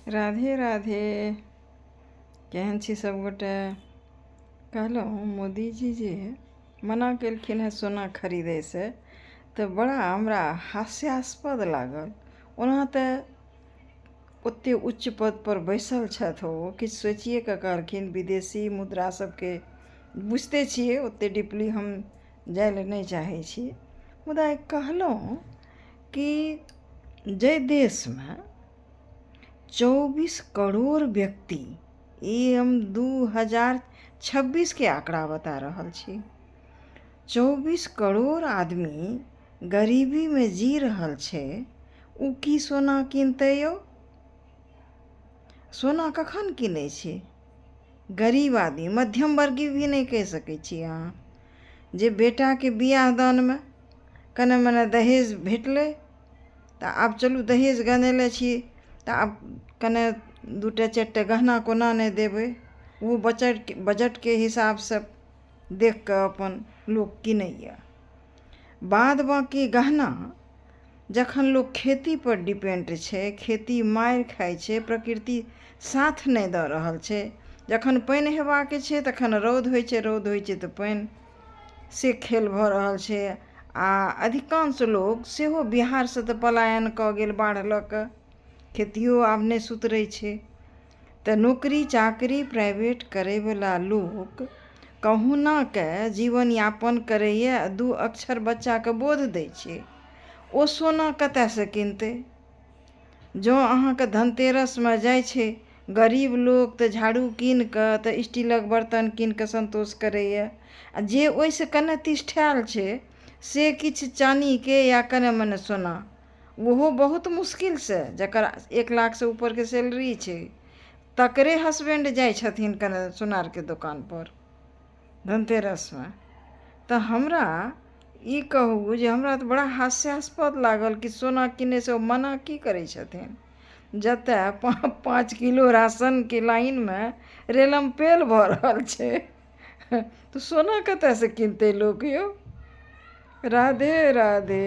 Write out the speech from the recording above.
राधे राधे। केहन छी सभगोटे? कहलहुँ मोदीजी जे मना केलखिन हेँ सोना खरीदैसँ, तऽ बड़ा हमरा हास्यास्पद लागल। ओना तऽ ओतेक उच्च पदपर बैसल छथि, ओ किछु सोचिए कऽ कहलखिन। विदेशी मुद्रा सभके बुझिते छियै, ओतेक डीपली हम जाय लए नहि चाहै छी, मुदा कहलहुँ कि जाहि देशमे 24 करोड़ व्यक्ति, ई हम 2026के आँकड़ा बता रहल छी, 24 करोड़ आदमी गरीबीमे जी रहल छै, ओ की सोना किनतै यौ? सोना कखन किनै छै गरीब आदमी? मध्यम वर्गीय भी नहि कहि सकै छी अहाँ। जे बेटाके बियाह दानमे कने मने दहेज भेटलै, तऽ आब चलू दहेज गनेले छी तऽ आब कने 2टा 4टा गहना कोना नहि देबै? ओ बजटके हिसाबसँ देख कऽ अपन लोक किनैए। बाद बाँकी गहना जखन लोक खेतीपर डिपेंड छै, खेती मारि खाइ छै, प्रकृति साथ नहि दऽ रहल छै, जखन पानि हेबाक छै तखन रौद होइ छै, रौद होइ छै तऽ पानि, से खेल भऽ रहल छै। आ अधिकांश लोक सेहो बिहारसँ तऽ पलायन कऽ गेल बाढ़ि लऽ कऽ, खेतियो आब नहि सुधरै छै। तऽ नौकरी चाकरी प्राइवेट करैवला लोक कहुनाके जीवनयापन करैए आ 2 अक्षर बच्चाके बोध दै छै, ओ सोना कतयसँ किनतै? जँ अहाँके धनतेरसमे जाइ छै गरीब लोक तऽ झाड़ू कीन कऽ, तऽ स्टीलक बर्तन कीन कऽ सन्तोष करैए, आ जे ओहिसँ कने तिष्ठायल छै से किछु चानीके या कने मने सोना, ओहो बहुत मुश्किलसँ, जकर 1 लाखसँ ऊपरके सैलरी छै तकरे हसबैंड जाइ छथिन कने सोनारके दोकानपर धनतेरसमे। तऽ हमरा ई कहू जे हमरा तऽ बड़ा हास्यास्पद लागल कि सोना किनैसँ ओ मना की करै छथिन, जतय 5 किलो राशनके लाइनमे रेलम पेल भऽ रहल छै, तऽ सोना कतयसँ किनतै लोक यौ? राधे राधे।